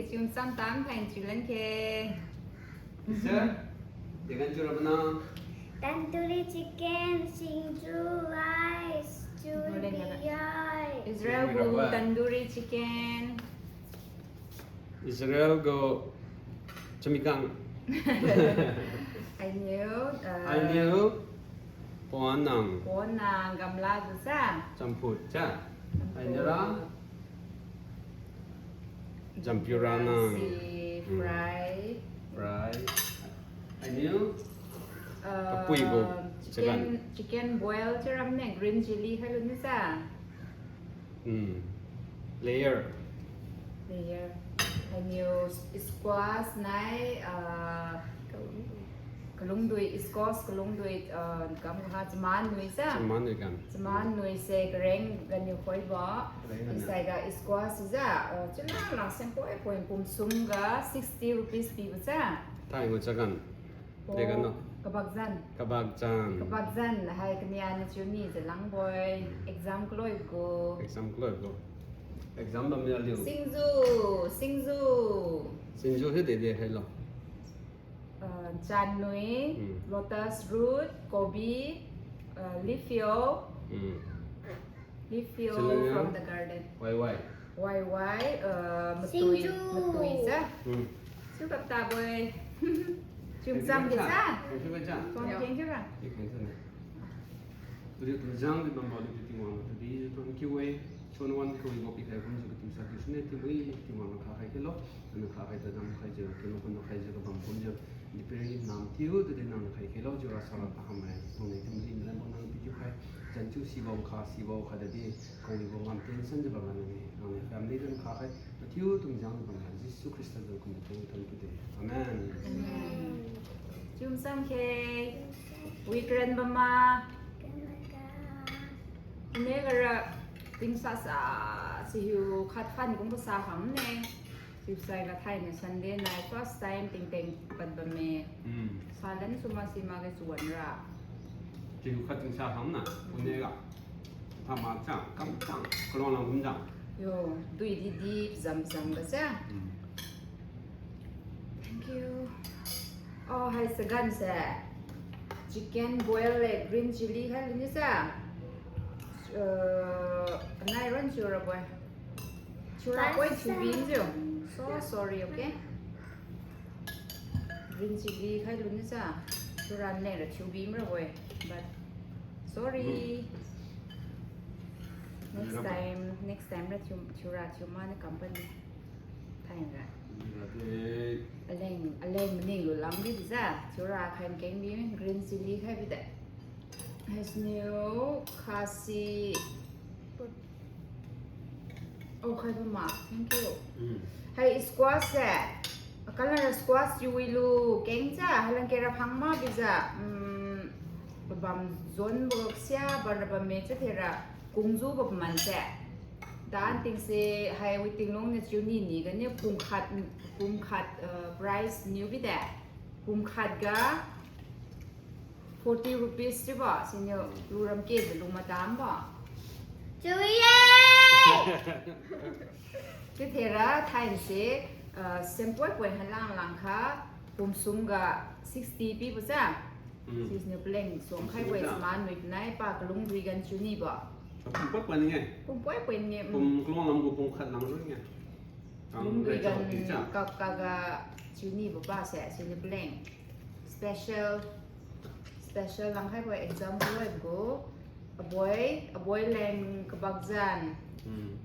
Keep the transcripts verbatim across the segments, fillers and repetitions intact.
Chiu sam tam thain chiu lan khe. Sir, degan chiu rabana. Tandoori chicken, singju, rice, churi yai. Israel gu tandoori chicken. Israel gu chimigang. Hainiu, uh, hainiu, ponang. Ponang gamla gu sa. Champut cha. Champut. Hainiu ra. Jampiu ranang. Si, hmm, fry. Fry. Hainiu. Uh, kapui gu chicken, chagan. Chicken boil chiu ramne green chilli khai luni sa. Hmm. Layer. Layer. Hainiu squash nai, ah, kalungdui, squash kalungdui, ah, kam ha chaman nui sa. Chaman nui kam. Chaman nui se kareng ganiu khoibo. Kareng ganiu. Saiga squash ja, ah, chuna lang sempoi poi pum sum ga sixty rupees pibo sa. Thai ngo chagan. Degan no. Kabakzan. Kabakzan. Kabakzan hai kania ni chiu ni je langbo-e. Exam kloi gu. Exam kloi gu. Exam bam ya liu. Singju, singju. Singju hi de de hai lo. Uh, channui, hmm, lotus root, kobi, uh, leaf yo. Hmm. Leaf yo from the garden. Wai wai. Wai wai, uh, matui, singju. Matui sa. Hmm. Su kap ta boi. Chum sam ke sa. Thank you, thank you, thank you. Thank you, thank you. Tadi tu jang di bamba di Tingwang, tadi tu kiu wai, chon wan kiu wai bo pi khai kum ju tu sa tu sine ti wai Tingwang kha khai ke lo. Nang kha khai ta dam khai je, kilo kun khai je, kabam kum je. Di peri nam tiu tu di nang khai khelo jiu rasa la paham hai. Nang ni tum di nang nang pi jiu khai. Jan jiu sibo kha, sibo kha di kau wibo ngam tension jiu bam nang ni. Nang ni family dun kha khai. Mathiu tum jang bam nang Jesu Khrista dun kum tum tum tu de. Amen. Amen. Chum sam khe. Wi kren bam ma. Ne gara ting sa sa sihiu khat phan kum sa ham ne. Sibsai ga thaini Sunday nai first time tingteng pad bamme. Hmm. Salan suma sima ga chuan ra. Chiu khat ting sa hamna, pune ga. Thama chang, kam chang, kalong lang kum chang. Yo, dui di di, zam zam ga chang. Hmm. Thank you. Oh, hai sagan se. Chicken boil le green chilli khai luni sa. Uh, nai ron chiu ra boy. Chiu ra boy chiu bin jiu. So sorry, okay? Green chilli khai luni sa. Chiu ra ne ra chiu bin ra boy. But sorry. Next time, next time ra chiu, chiu ra chiu ma ne company. Thainra. Aleng, aleng maning lu lam di biza. Chiura khan keng bi green chilli khai bide. Haisniu khasi. Oh, khai bama. Thank you. Mm. Hai squash se. Color squash chiu wi lu keng cha. Halang kera phang ma biza. Mm. Babam zon bo sia, ba ra bamme cha thera. Kungzu bo paman se. Dan tingse hai waiting long ne chiu ni ni ga ne pum khat, pum khat, uh, price niu bide. Pum khat ga forty rupees chiu ba, siniu lu ram ke de lu madam ba. Chiu ye! Chiu thera thainse, uh, sempoi poi halang lang kha, pum sum ga sixty pi bo sa. Mm. Sisniu paleng suang khai wai saman wai nai pa kalung dui gan chiu ni ba. Pum poi poi ni nge. Pum poi poi ni nge, mm. Pum kalung lam gu pum khat lam lu nge. Kalung dui gan kap kaga chiu ni ba pa se, siniu paleng. Special, special lang khai wai exam wai gu. Aboi, aboi leng kabak zan. Mm.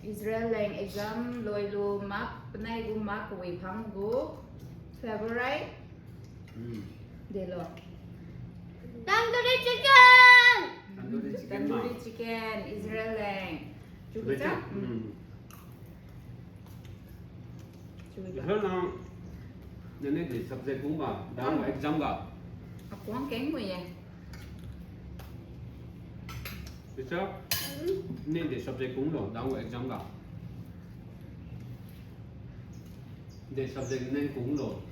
Israel leng exam loi lu mak, panai gu mak kawi phang gu favorite. Mm. Delo. Tandoori chicken! Tandoori chicken ma. Tandoori chicken, Israel leng. Chiu bita? Mm. Chiu bita? Israel nang, nani di subject kung ba, dang exam ga. Akuang keng mo ye. Teacher, ne de subject kung lo, dang exam ga. De subject ne kung lo.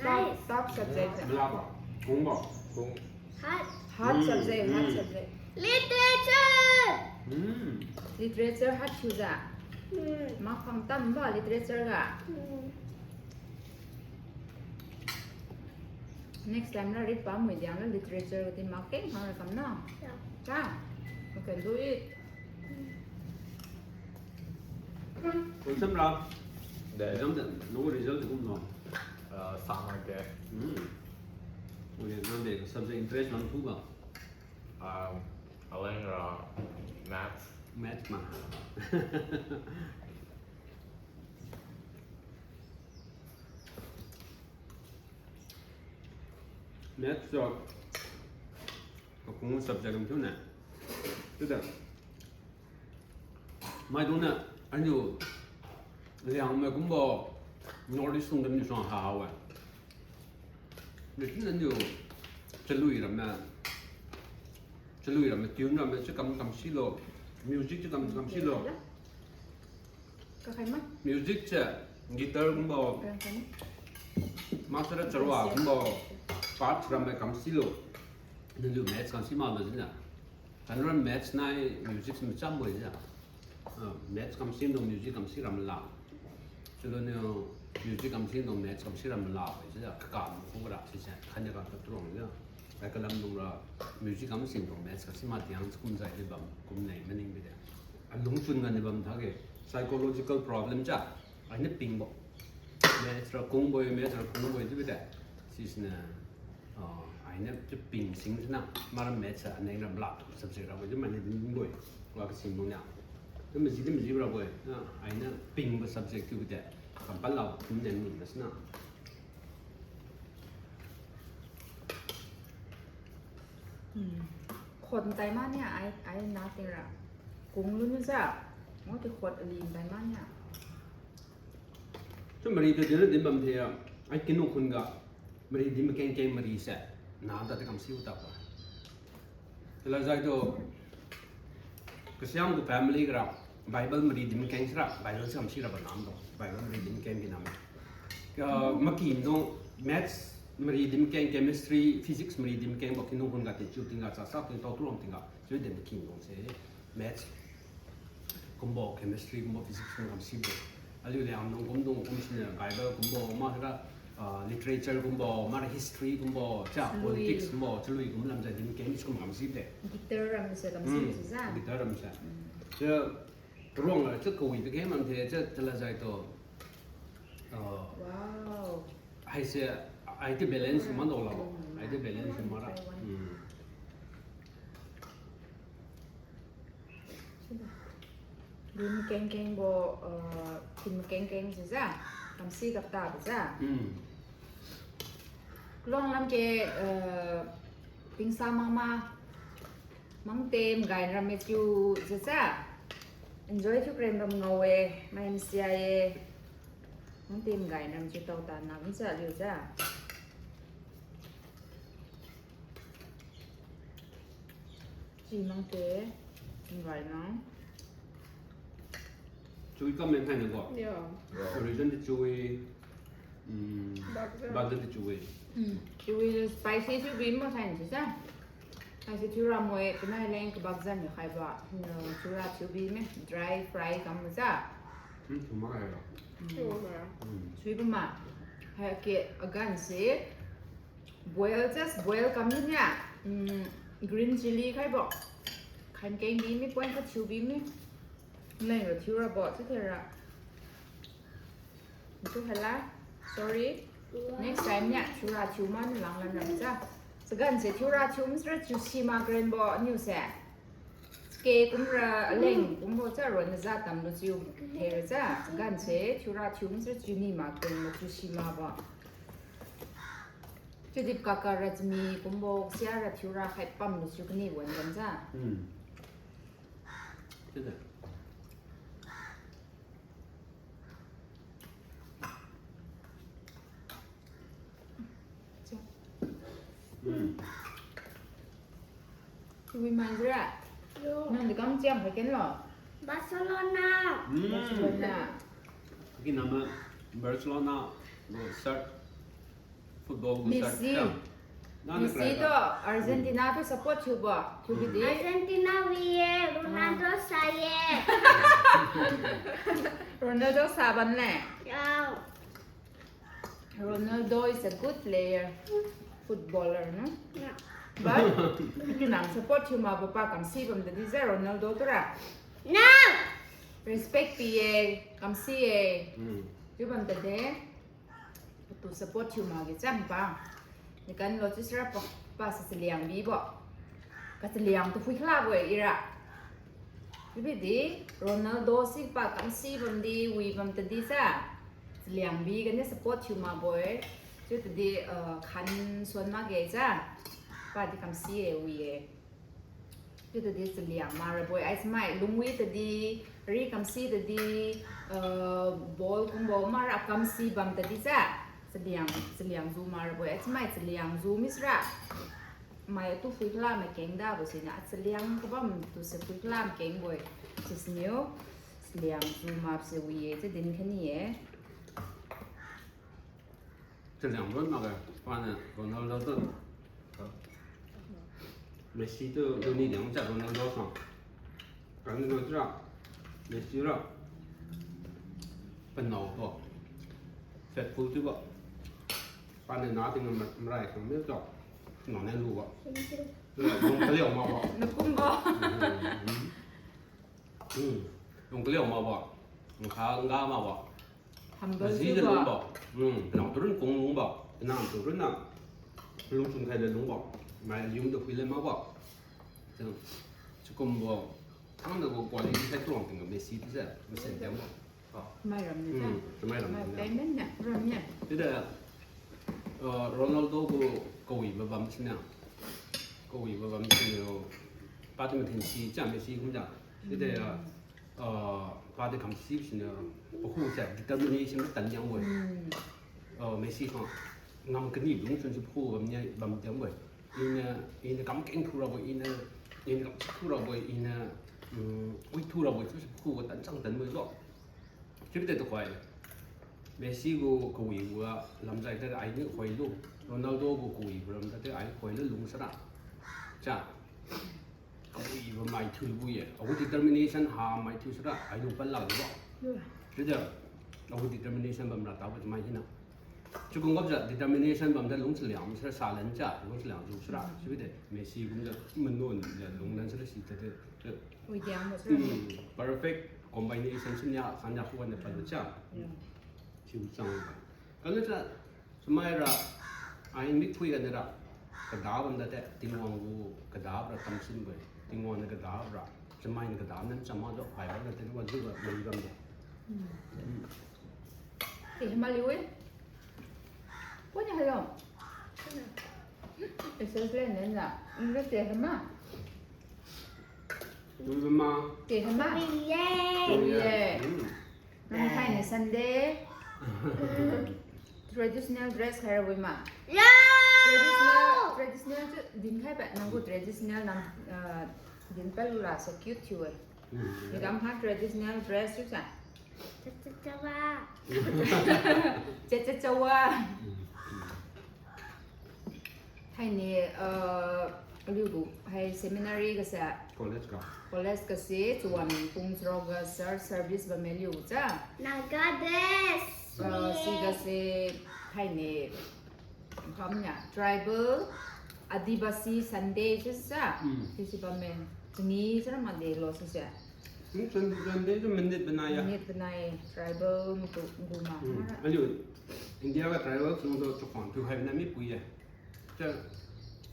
Top, top subject. Mala ba, kung ba. Kung. Hard. Hard subject, hard subject. Literature. Hmm. Literature hard chiu ja. Mark khang tam ba literature ga. Next time na rit pamui diang na literature ga di mark keng khang ra kam na. Cha. Okay, do it. Konsam ra. Exam de, no result de kumno. Ah, summer de. Hmm. Ule exam de subject interest lang tu ba. Um, Alang ra maths. Maths ma. Maths tu kakung subject am thiu ne. Chiuda maidung niu aliu Liangmai kumbo North East lung dam niu suang ha ha-e. Lekin aliu chalui ramme, chalui ramme, tune ramme chiu kam kam silo, music chiu kam kam silo. Music se guitar kumbo, maksara charwa kumbo, parts ramme kam silo. Naliu maths kam si maklo jina. Tanra maths nai music si machambo jia. Ah, maths kam si nung music kam si ram la. Chiulo niu music kam si nung maths kam si ram la. Jia kakam khu ra sise. Khania ka turong jia. Ai kalam dung ra music kam si nung maths kam si madiang kum jai di bam kum nei maning bide. Alungchun ga ni bam thage. Psychological problem cha. Ainiu pingbo. Maths ra kungbo, maths ra kungbo chiu bide. Sisiniu, ah, ainiu chiu ping sing sina. Mara maths sa aneng ra mala subject rabo chiu mani dinbo. Wa kasing dung nia. Chiu maji di maji rabo. Ah, ainiu pingbo subject chiu bide. Kampal la kum nen ni masina. Hmm. Khot tai mania ai, ai na ting ra. Kung lu ni sa. Mo ti khot ali tai mania. Chiu mari tu dinra din bam thia, ai kinu khun ga, mari din makeng keng mari se, na da ti kam siu ta pa. Tila jai tu, kasiam gu family ga ra, Bible mari din makeng sira, Bible se kam sira ba nam tu, Bible mari din makeng di nam. Ka, makin dung, maths mari din makeng, chemistry, physics mari din makeng, ba kinu khun ga ti chiu ting ga, sa sa ting tau tu ram ting ga, chiu din makin dung se, maths kumbo, chemistry kumbo, physics kumbo kam sibo. Aliu Liangmai dung kumdung kum siniu Bible kumbo, mara, ah, literature kumbo, mara history kumbo, cha, chalui, politics kumbo, chalui kum lam jai din makeng kum kam sibo de. Guitar ram se kam sibo se ja. Guitar ram se. Cha, ruang la, cha kawi tu keng lam the, cha, tala jai tu. Ah, wow. Haise, ai ti balance ma do la. Ai ti balance ma ra. Hmm. Din keng keng bo, eh, tin keng keng si ja. Kamsi kapta bo ja. Hmm. Long lam ke, eh, pingsa mama. Mangtem gai ram me chiu ja ja. Enjoy thiu kren bam ngao e, mai M C I e. Mangtem gai ram chiu tao ta nam ja liu ja. Chi mangte, ngai nang. Chui kam men thainai ko. Yeah. Origin di chui. Mm. Bakja. Bakja di chui. Mm. Chui spicy chiu bi mo thainai si sa. Haise thiura moi, penai leng kabakjan ni khaiba. No, thiura chiu bi me, dry fry kam ja. Hmm, thiuma hai lo. Mm. Thiuma hai lo. Hmm. Chui bama. Haike agan se. Boil, just boil kam nia. Mm, green chilli khaibo. Khan keng bi mi point ka thiu bi mi. Nai ro thiura bo, thiu thiura. Thiu hala. Sorry. Next time nia, thiura thiu man lang lan ram ja. Sagan se thiura thiu msra thiu si ma kren bo, niu se. Ke kumra aleng kumbo cha ron na ja tam lu chiu thei ra ja. Gan se thiura thiu msra chiu ni ma kung ma chiu si ma ba. Chiu dip kaka ra chimi kumbo sia ra thiura khai pam lu chiu kani wan gan ja. Hmm. Chiu da. Hmm. Chui manjra. Yo. Nang di kam chiam kha ken lo? Barcelona. Hmm. Barcelona. Aki nama Barcelona gu shirt football gu shirt Messi. Siam. Messi tu Argentina tu support thiubo, thiu bidi. Argentina wi ye, Ronaldo sa ye. Ronaldo sa bam le. Ronaldo is a good player, footballer, no? But, kinam support thiu makbo pa kamsi bam tadi ja Ronaldo tura. No! Respect pi ye, kamsi ye. Chiu bam tadi. Patu support thiu makge cham pa. Nikan lo chisra pa, pa si chaliang bibo. Kachaliang tu phui khala bo-e ira. Chiu bidi, Ronaldo si pa kamsi bam di, wi bam tadi sa. Chaliang bi gani support thiu makbo-e. Chiu tadi, uh, khan suan makge ja. Pa di kamsi ye, wi ye. Chiu tadi chaliang marabo-e, ai chamai lungwi tadi, ri kamsi tadi, uh, ball kumbo mara kamsi bam tadi sa. Chaliang, chaliang zu marabo-e, ai chamai chaliang zu misra. Mai atu phui khala mai keng dabo siniu, achaliang kabam tu se phui khala mai kengbo-e. Sisiniu, chaliang zu map se wi ye, chiu din khani ye. Chaliang ron makge, paniu Ronaldo tu. Messi tu luni diang cha Ronaldo sang. Ronaldo tura, Messi ra. Panao tu. Faithful thiubo. Paniu na ting ma-, marai kang mi tu. Nao ne lubo. Lung kaliu makbo. Nakumbo. Hmm. Lung kaliu makbo. Nkha ngga makbo. Humble thiubo. Lungbo. Hmm. Nang tu run kung lungbo. Nang tu run na. Lungchun khai le lungbo. Mai aliu tu phui le makbo. Chiu, chiukumbo. Thangna gu quality khai tuang ting Messi tu se. Mesen tiangbo. Mai ram ni ta. Hmm. Mai ram ni. Mai payment na. Ram ni. Chiude, uh, Ronaldo gu kawibo bam siniu. Kawibo bam siniu. Patu mathen si cha Messi kumjiu. Chiude, uh, Ah, padi kamsi siniu, pakhu se determination matan jengbo-e. Ah, Messi kha ngam kani lungchun si pakhu bam ni bam jengbo-e. Iniu, iniu kam keng thu rabo-e, iniu, iniu kam thu rabo-e, iniu, mm, wi thu rabo-e, chiusi pakhu ga tan chang tanbo-e lo. Chiubi de tukhoi. Messi gu kawibo ga lamjai tadi ainiu khoilu. Ronaldo gu kawibo lamjai tadi ai khoilu lungsara. Cha. Kawibo mai thiubo ye. Agu determination ha mai thiu sira, ainiu pan lakbo. Chiujiu, agu determination bamra tabo mai hina. Chiu kum gapjiu determination bamjiu lungchaliang sira, salan jiu lungchaliang jiu sira. Chiubi de, Messi kumjiu, manun jiu lunglan sira si tadi. Perfect combination sinia, kania khuan de padu jiu. Chiu chang. Kaniu jiu, Chamai ra, ai mik phui ganiu ra, kada bam date, Tingwang gu kada ra tamsinbo-e, Tingwang niu kada ra, chamai niu kada niu cham makjiu, Bible ga Tingwang jiu ga lui bamde. Te hima liu-e. Koniu halo. Excess le nena. Nda te hima. Lui bam ma. Te hima. Lui ye. Lui ye. Nang thaini Sunday traditional dress khai rabo ma? Traditional, traditional chiu dinkhai pa, nang gu traditional nang, ah, dinpad lula se cute thiu-e. Idam ha traditional dress chiu sa. Chachachawa. Chachachawa. Thaini, ah, aliu gu hai seminary ga se. College ga. College ga se, chawan pung charuk ga church service bamme aliu cha. Naga dress. Ah, siga se, thaini, kamnia, tribal, Adivasi Sunday chiu sa. Sisi bamme, chani sara made lo sise. Sun-, Sunday tu minute banai ya. Minute banai, tribal matu gu ma. Aliu, India ga tribal sung tu chakhuang tu hai na mi pui ye. Cha,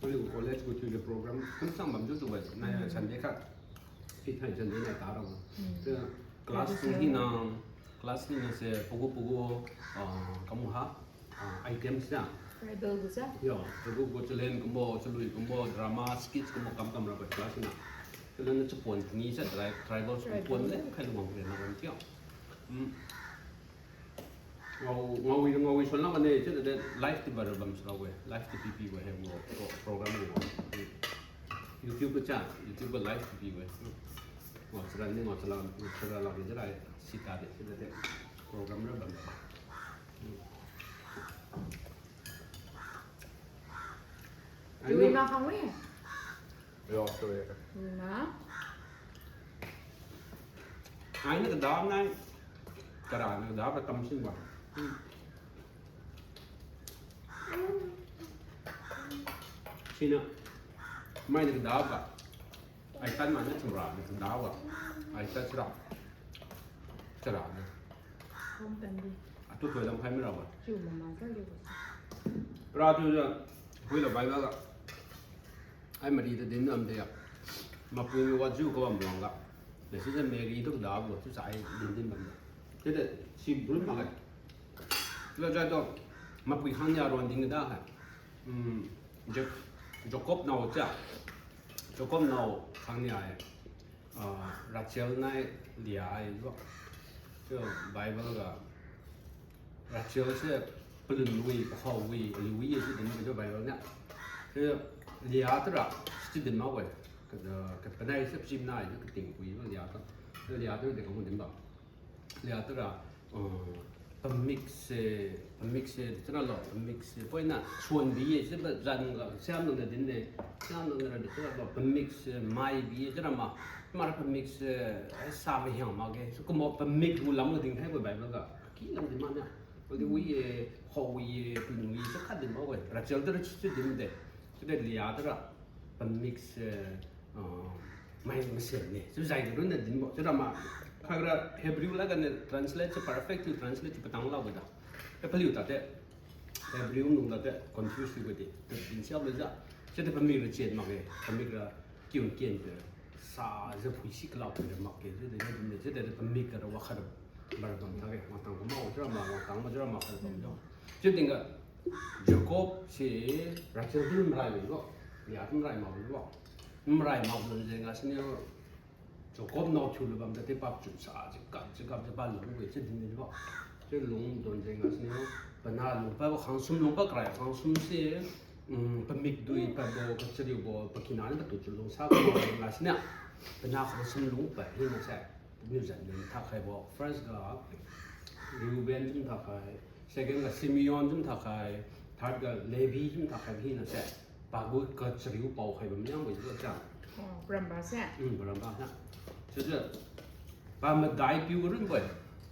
aliu college gu tu program, kum sang bam tu tu ba, nai Sunday khat, si thai Sunday nai ta ra. Cha, class tu hina, class hina se, pagu pagu, ah, kamu ha, ah, items ya. Tribal gu sa? Ya, pagu gu chalen kumbo, chalui kumbo, drama, skits kumbo kam kam ra ba class hina. Chalen na chapon ni sa, tri-, tribal chapon le, khai lu wang le na wang tia. Ngao, ngao wi, ngao wi suan lakge chiu de live ti ba ra bam sura we, live ti pipi we hai ngao pro-, program ngao. YouTube ga cha, YouTube ga live ti pi we. Ngao chara ni ngao chala, ngao chala lakge jira sita de chiu de program ra bam. Ai, Ui, na khang wi. Yo, sorry. Ui, na. Ai, na kada nai. Kara na kada ba tam sin ba. Hmm. Sina. Mai na kada ba. Ai tan ma na chura na kada ba. Ai tan chura. Chura na. Home tan di. Atu koi lam khai mi ra ba. Chiu mama sa di ba. Ra tu ja. Hui la bai la la. Ai mari tu din am de ya. Mapui mi wa ju ko am long ga. Desi sa mari tu da bo tu sa ai din din bam da. Chiude si brun ma ga. Chiude ja to mapui khang nia ron ding da ha. Hmm, Ja-, Jacob nao cha. Jacob nao khang nia ai. Ah, Rachel nai Leah ai bo. Chiu Bible ga Rachel se palun wi, pakhao wi, aliu wi ye si din bo Bible na. Chiu Leah tu ra si din ma we. Ka, ka panai se pachim nai, kating wi bo Leah tu. Chiu Leah tu de kang din ba. Leah tu ra, uh, pamik se, pamik se, chara lo, pamik se, poina, suan bi ye, se ba zan ga, siam nang na din ne, siam nang na ra de, chara lo, pamik se, mai bi ye, chara ma, mara pamik se, ai sa ma hiang ma ge, su kumo pamik gu lam ga ding hai bo Bible ga, ki lam din ma na, wi ye, ho wi ye, pun wi, se khat din ma we, Rachel tu ra chi din de, chiude Leah tu ra, pamik se, Ah, mai masen ne. Chiu zai ga run na din bo. Chiu ra ma. Khagra Hebrew la ga ne translate, chiu perfect to translate, chiu patang la ga da. E paliu ta te. Hebrew nung ta te confuse wi ga de. Te din siap le ja. Chiu te pamik ra chiat mak ge. Pamik ra kiun kian pe. Sa ja phui si kala pe mak ge. Chiu de din ne. Chiu de pamik ga ra wa khat. Bar bam ta ge. Wang tang ko ma, chiu ra ma, wang tang ma, chiu ra ma khat bam jo. Chiu ting ga Jacob se Rachel din rai wi bo. Leah din rai ma wi bo. Nrai mak lun jeng ga sini, Jacob nao thiu lu bam tadi pa chun sa, chikap, chikap, chiu pa lung wi, chiu din di ba. Chiu lung don jeng ga sini, pana lung pa, khang sum lung pa karai, khang sum se, um, pamik dui, pa bo, kachariu bo, pakina ni patu chiu lung sa, pa lung ga sini, pana khang sum lung pa, hina se, niu zan niu thakhai bo, first ga, Reuben chiu thakhai, second ga Simeon chiu thakhai, third ga Levi chiu thakhai, hina se. Pagu kachariu pao khai bam niang bo chiu cha. Oh, paramba se. Hmm, paramba se. Chiujiu, pa madai piu ga runbo-e.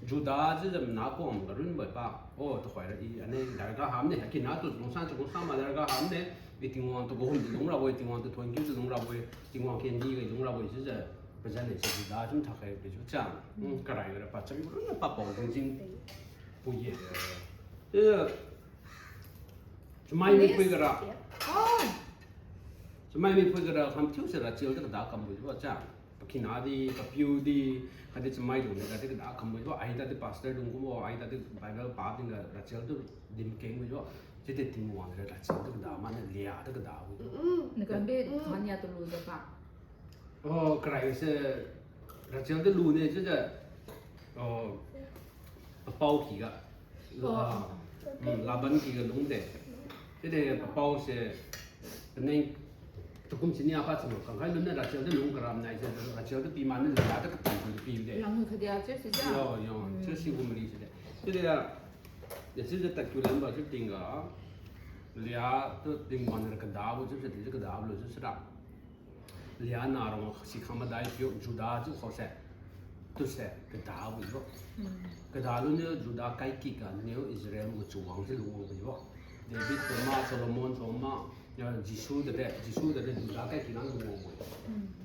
Judah chiujiu mana kom ga runbo-e pa. Oh, tukhoi ra i, ane, darga hamne, akina tu lungsan, tu lungsan ma darga hamne. I Tingwang tu kahum tu lung rabo-e, Tingwang tu thuon kiu tu lung rabo-e, Tingwang kendi ga lung rabo-e, chiujiu, pazan ne chiu Judah chiu thakhai chiu cha. Hmm, karai ga ra pa chariu run pa pao jing jing. Pui ye. Chiujiu, Chamai mipui gara. Chamai mipui gara kham thiu se Rachel di kada kambo jibo cha. Pakina di, papiu di, khatdi chamai dung di, khatdi kada kambo jibo. Ai tadi pastor dung kumbo, ai tadi Bible pa di ga Rachel tu dim keng bo jibo. Chiudi Tingwang di Rachel tu kada, mane Leah tu kada bo jibo. Nakan be khania tu lu jaka. Oh, karai se Rachel di lune chiujiu. Oh, papao kiga. Oh. Ah, hmm, Laban kiga lungde. Chiudi papao se paneng takum sini apa chamo kangkhai lun na Rachel di lung karam nai se Rachel di pi mane Leah di katam pi de. Yang khadia chiu si ja. Yo, yo, chiu si gu mari si de. Chiudi ya, ya chiujiu takiu lambo chiu tingga. Leah tu Tingwang di kada bo chiu se di kada bo lu chiu sira. Leah nah rong sikhang madai piu Judah chiu khao se. Tu se, kada bo jibo. Kada lu niu Judah kaikik ga niu Israel gu chawang se lungwang bo jibo. David chawang ma, Solomon chawang ma, ya, Jesu dade, Jesu dade Judah kaikik nah lungwang bo.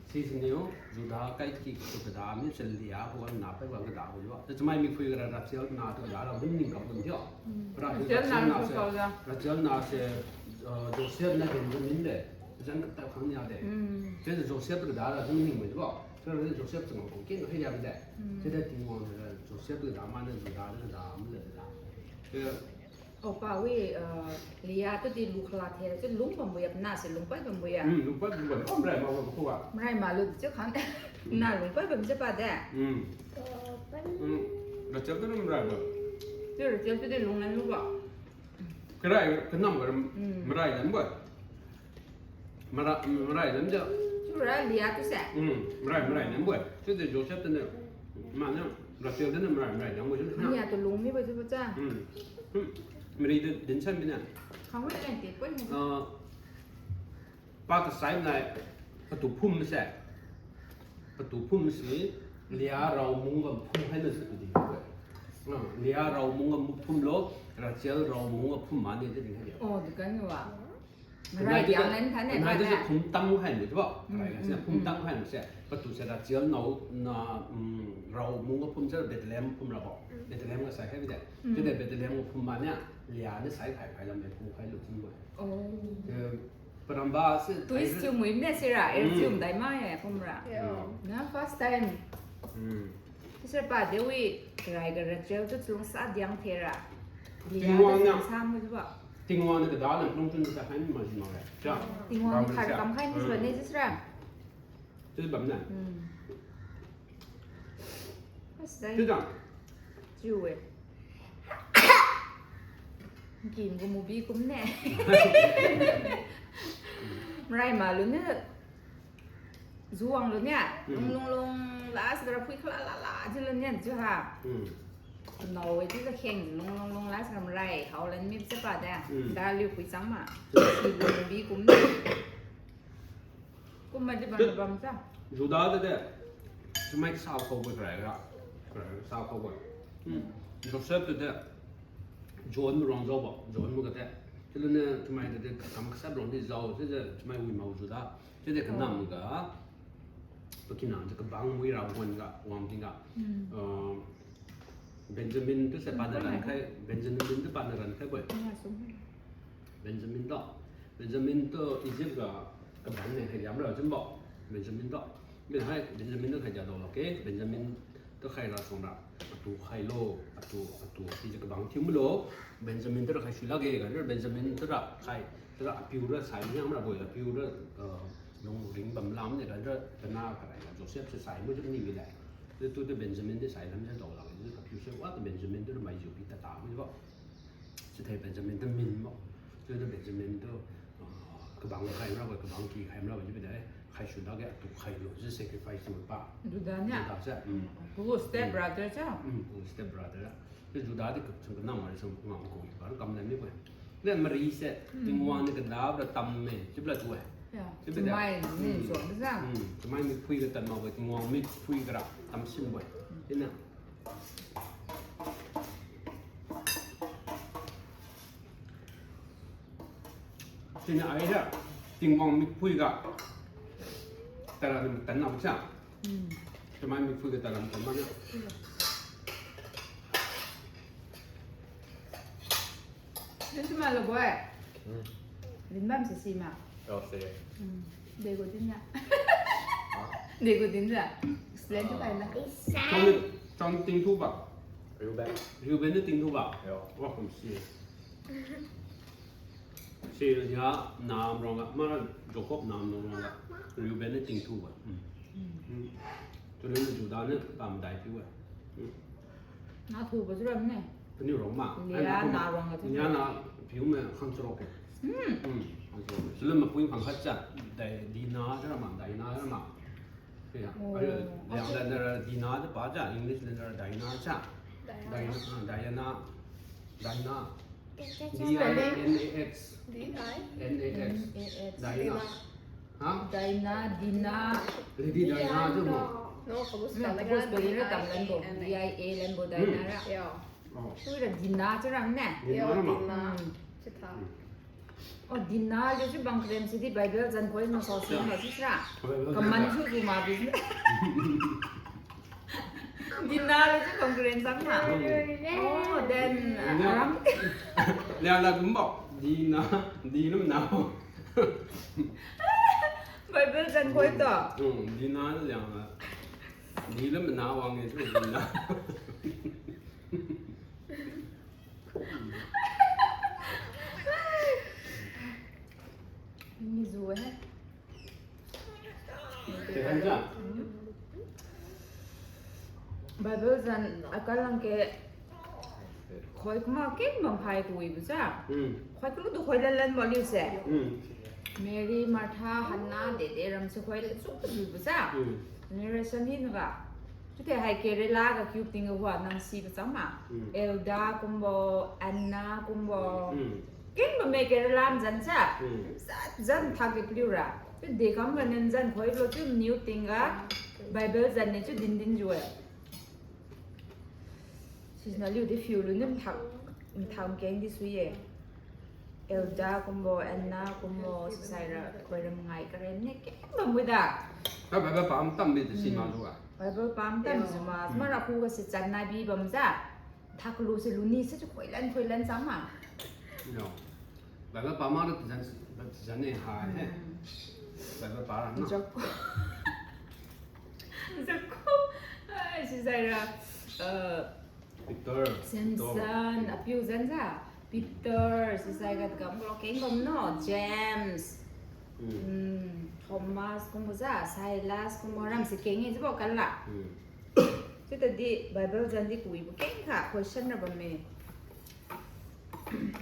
Sisi niu Judah kaikik tu kada mi se Leah khuga nah paiga kada bo jibo. Chiu chamai mipui gara Rachel nah tu kada ra din ning kam bo thiu. Rachel nah se, Rachel nah se, eh, Joseph nah din din de. Zan kata khang nia de. Chiujiu Joseph tu kada ra din ning bo jibo. Chiujiu Joseph tu ngam keng hai nia de. Chiudi Tingwang di Joseph tu kada mane Judah di kada mane de da. Chiujiu Oh, pa wi, eh, Leah tu di lu khala the, chiu lung bambo ya, na se lungpai bambo ya. Hmm, lungpai bambo ya. Oh, marai ma bam khuga. Marai ma lu chiu khang. Na lungpai bam chiu pa de. Hmm. Hmm. Rachel tu marai ma. Chiu Rachel tu di lunglan lu ba. Karai, kanam ga marai lam bo. Mara, marai lam ja. Chiura Leah tu se. Hmm, marai, marai lam bo-e. Chiudi Joseph tu niu, mane, Rachel tu niu marai, marai lam bo-e. Nia tu lung mibo chiubo cha. Hmm. Hmm. Mari tu din san mine. Khang wi leng te pon. Ah, Pa kasai nai, patu phum se. Patu phum se, Leah raomung ga phum haina se padi. Ah, Leah raomung ga phum lo, Rachel raomung ga phum mane de ding hai dia. Oh, dukan ni wa. Nai de, nai de phum tam hai ni, tibo. Rai ga se phum tam hai ni se. Patu se Rachel nao, na, um, raomung ga phum se Bethlehem phum rabo. Bethlehem ga sai hai bi de. Chiu de Bethlehem ga phum mane, Leah ni sai khai khai lam de phum khai lu phum bo. Oh. Eh, paramba se. Twist chiu mui ne sira, er chiu dai ma ye kumra. Yeah. Na first time. Hmm. Sira pa de wi, rai ga Rachel tu chalung sa diang thera. Tingwang na. Sa mu ba. Tingwang na kada na lung chun sa hai ma si ma re. Ja. Tingwang ni khai kam khai ni sa ne sira. Chiu bam na. Hmm. First time. Chiu da. Chiu we. Kim gu movie kum ne. Marai malu ne. Zuang lu ne. Lung lung lung last ga phui khala la la ji lu ne ji ha. Nao we ti ga kheng lung lung lung last ga marai. Hao lan mi se pa de. Da liu phui chang ma. Si gu movie kum ne. Kum ma di bam bam sa. Judah de de. Chamai sa khao bo krai ra. Krai sa khao bo. Hmm. Joseph de de. John mu rong jao bo. John mu ga de. Chiu lu ne chamai de de kam kasa rong di jao. Chiu de chamai wi mau Judah. Chiu de kanam ga. Pakina de kabang wi ra wan ga, wang ting ga. Hmm. Uh, Benjamin tu se pa na ran khai. Benjamin tu pa na ran khai bo. Benjamin tu. Benjamin tu Egypt ga kabang ne khai diam ra chun bo. Benjamin tu. Bin hai Benjamin tu khai dia dao lo ke. Benjamin tu khai ra song ra. Atu khai lo, atu, atu. Ti je kabang thiu mu lo. Benjamin tu ra khai sui lak ge, ga Benjamin tu ra khai, tu ra apiu ra sai ni am ra bo, apiu ra, uh, lung ring bam lam ne, ga ra, tana ka ra, Joseph se sai mu ju ni mi le. Tu, tu, tu Benjamin de sai lam je dao lak ge, apiu se wa tu Benjamin tu ra mai ju pi ta ta mu bo. Sithai Benjamin tu min mo. Chiu tu Benjamin tu, ah, kabang khai mra bo, kabang ki khai mra bo, chiu bide, khai suna ge atu khai lo, chiu sacrifice thiu pa. Judah nia? Judah se, mm. Gu step brother cha? Mm, gu step brother. Chiu Judah di kachang kanam mari sang ngam ko, ba kam lam ni bo. Ni mari se, Tingwang ni kada bra tam me, chiu bla tu e. Ya. Chiu bide. Chamai, mm, so, bisa? Mm, chamai mi phui ga tan ma bo, Tingwang mi phui ga ra tam sin bo. Chiu na. Sini ai da, Tingwang mikphui ga tara ni matan na sa. Hmm. Chamai mikphui ga tara matan na. Ni sima lo boy. Hmm. Din bam si sima. Oh, si. Hmm. Dego din na. Ha? Dego din na. Explain tu kai na. Chang, chang tingthu ba? Reuben. Reuben ni tingthu ba? Yo. Wa kum si. Si ya nam rong ga, ma Jacob nam rong ga. Reuben ni tingthu ba. Hmm. Hmm. Chule Judah ni tam dai piu ba. Hmm. Na thu ba juram ne. Kani rong ma. Nia na rong ga thu. Nia na piu me khang churok ke. Hmm. Hmm. Khang churok ke. Sule mapui khang khat cha. Dai, Dina jara ma, Dina jara ma. Ya. Oh. Ayo, ya, okay. Dina, Dina de pa cha, English lenda Dina cha. Diana. Dina, ah, Diana. Dina. Can, can, can spell it? D I N A X. D I N A X. N A X. Dina. Dina. Ha? Dina, Dina. Lady Diana tu mo. No, no, kabu spell spelling ra tam lan bo. D I A lan bo, Dina ra. Hmm. Yeah. Oh. Tuira Dina chirang ne? Dina ra ma? Dina. Hmm. Chitha. Hmm. Oh, Dina le chiu bang kren sidi Bible zan khoi ma sao si ma si sira. Bible zan. Kaman su su ma bi. Dina le chiu bang kren sang ma. Hmm. Oh, then, uh, Dina. Aram. Liang la kumbo. Dina, Dina na. Bible zan khoi to. Hmm, Dina liang la. Dina mana wang ni tu Dina. Ni zu eh. Bible zan akal lang ke khoi kuma ken bang khai kui bu sa. Hmm. Khoi kulu tu khoi lan lan ba liu se. Hmm. Mary, Martha, Hannah, dede ram se khoi le suk tu bu sa. Hmm. Generation hi naga. Chiu te hai Kerala ga kiu ting ga hua nang si ba chang ma. Hmm. Elda kumbo, Anna kumbo. Hmm. Keng bamme Kerala zan sa. Hmm. Zat zan thak di paliura. Chiu dekam ga nen zan khoilo chiu niu tingga Bible zan ne chiu din din jiu-e. Sisna liu di phiu lu nim thak, thak keng di sui-e. Elda kumbo, Anna kumbo, sisaira, khoiram ngai karen ne keng bambo da. Ka Bible pam tam bi di si ma lu a. Bible pam tam jiu ma, mara khu ga si chan nai bi bam za. Thak lu si lu ni si chiu khoilan, khoilan chang ma. No. Bible pam ma lu zan, zan ne ha he. Hmm. Bible pa ra na. Jacob. Jacob. Ai, sisaira. Eh, Peter. Samson, Peter. Apiu zan sa. Peter, sisai ga kam lo keng bam no. James. Hmm. Hmm, Thomas kumbo za, Silas kumbo ram si keng e jibo kan la. Hmm. Chiu tadi Bible zan di kuibo keng kha question ra bamme.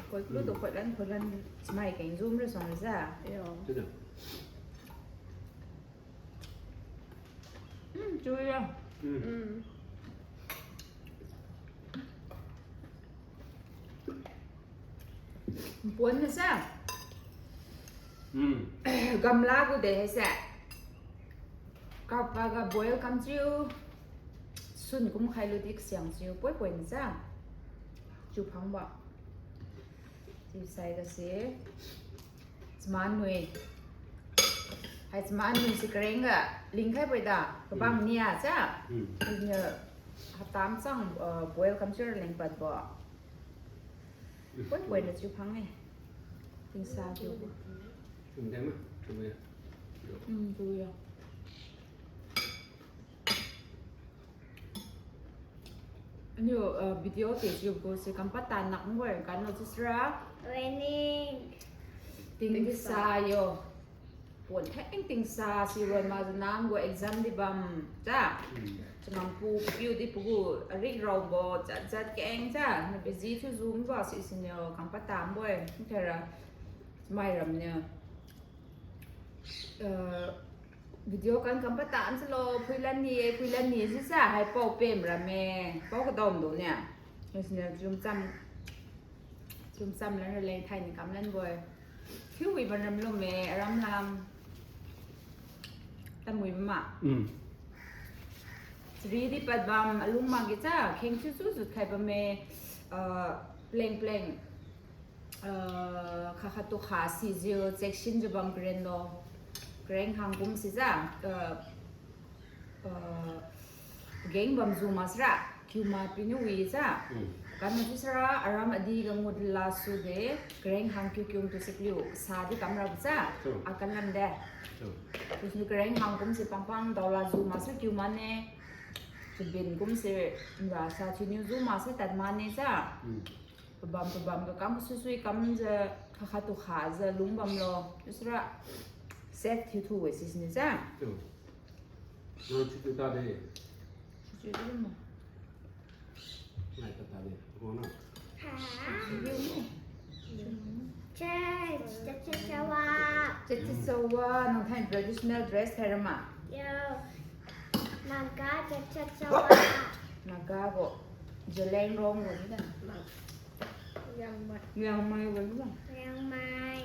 Koi kulu tu khoilan, khoilan smai keng zum ra song za. Yo. Chiu da. Hmm, chiu ya. Hmm. Hmm. Puan na sa. Hmm. Gamla gu de hai sa. Kapa ga boil kam chiu. Sun kum khai lu di kasiang chiu. Poi poi na sa. Chiu phang ba. Chiu sai ga se. Chaman nui. Hai chaman nui si kareng ga lingkhai poi da, kabang nia cha. Hmm. Nia haptam chang, uh, boil kam chiu leng pad bo. Poi poi na chiu phang e. Tingsa chiu. Chum dai ma, chum ya. Hmm, chiu ya. Aniu, uh, video te chiu ko se kam pata nak ngoi kan lo chiu sira. Raining. Ting di sa yo. Pon theng ting sa si roi ma nang gu exam di bam. Cha. Hmm. Changam pu piu di pagu arik rao bo jat jat keng cha. Na busy thiu zum ba si siniu kam pata mboi. Thera. Mai ram niu. Uh, video kan kam pata am silo, phuilan ni, phuilan ni si sa, hai pao pem ramme, pao kadom do nia. Siniu chum cham, chum cham lan ra leng thai ni kam lan boi. Thiu wi ban ram lume, aram lam. Tam wi ba ma. Hmm. Chari di pad bam, alung ma gi cha, kheng chiu chiu jut khai bamme, uh, pleng pleng. Uh, kha kha tu kha sijiu, check sin jiu bam karen lo. Kareng hang kum si ja, uh, uh, geng bam zu ma sira, kiu ma piniu wi ja. Hmm. Kan ma si sira, aram adi ga ngut la su de, kareng hang kiu kiu tu si piu, sa di kam ra ja. True. Akan lam de. True. Tusniu kareng hang kum si pang pang dao la zu ma sira kiu ma ne. Chibin kum si, nra sa chiniu zu ma si tad ma ne ja. Hmm. Pabam pabam ga kam kasusui kamjiu, kha kha tu khajiu lung bamlo. Chiusira safe thiu thu we sisini ja. Chiu. Nang chiu tu tade. Chiu tu mo. Nai ta tade. Ko na. Ha. Chiu tu mo. Church, cha cha chawa. Cha cha chawa, nang thaini traditional dress khai rama? Yo. Naga cha cha chawa. Naga bo. Zeliangrong bo ni da. Liangmai. Liangmai bo ni da. Liangmai.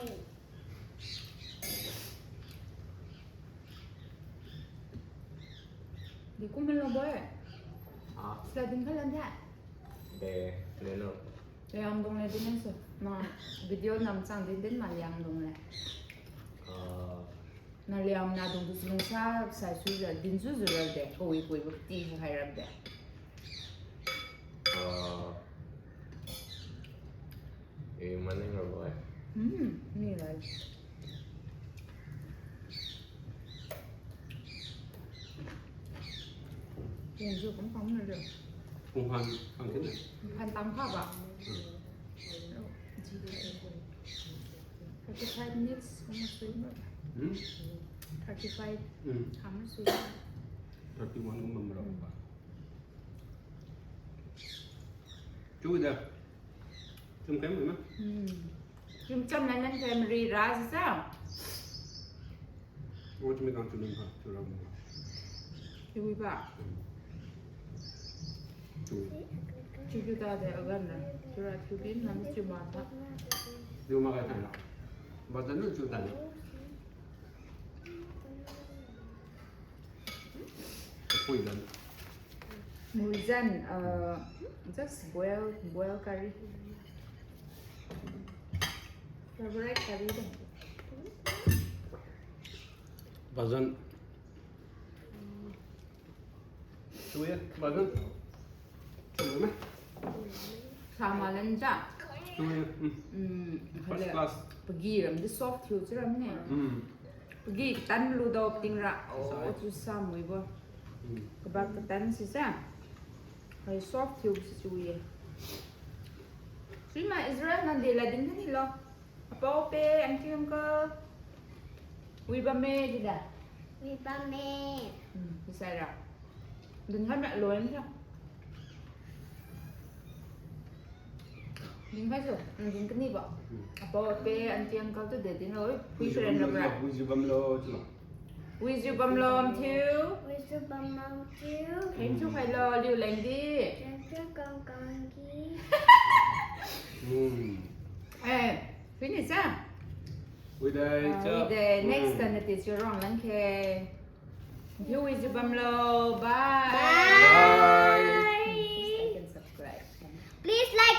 Di kum lo bo e. Ah. Sila din kha lan da. De, de no. Liangdong le din su. Na video nam chang din din ma Liangdong le. Ah. Na Liang na dung tu lungsa sai sui ra din su zu ra de. Kawei kawei ba ti hai ra de. Ah. Eh, maning ra bo e. Hmm, ni lai. Yang ju kung pang na de. Kung han, kang kin na. Kung han tang pha ba. Hmm. Thirty-five minutes, kung sui ba. Hmm? Thirty-five. Hmm. Kang sui. Thirty-one kung bam ra ba. Chiu da. Chum kai mai ma? Hmm. Chum cham nan nan kai mari ra si sa. O, chumi kang chum nan pa, chiu ra mo. Chiu ba. Hmm. Chiu. Chiu chiu tade aganra. Chiura chiu bin nam chiu mata. Chiu makai thainra. Bazan lu chiu thainra. Kapui dan. Muizan, uh, just boil, boil curry. Favorite curry dan. Bazan. Suye, bazan. Suye. Sama lenja. Suye. Mm. Mm, first class. Pagi ram di soft thiu chiu ram ne. Mm. Pagi tan lu do ting ra. Oh, chiu sa mui bo. Mm. Kabak katan si sa. Hai soft thiu si chiu ye. Sima Israel nang de la din ni lo. Apao pe, aunty uncle. Wi bamme di da. Wi bamme. Hmm, isai ra. Din khan na loin sa. Din khan su, hmm, din kani ba. Hmm. Apao pe, aunty uncle tu de din lo. Wi seren ra bra. Wi ju bamlo, chiu lo. Wijiu bamlo thiu. Wijiu bamlo thiu. Thank you khailo, liu leng di. Thank you kang kang di. Hmm. Eh, finish ah? Wi dai. Ah, cha. Wi dai. Next time na ti chiu rong lang khe. Thiu wijiu bamlo. Bye. Bye. Please like and subscribe. Please like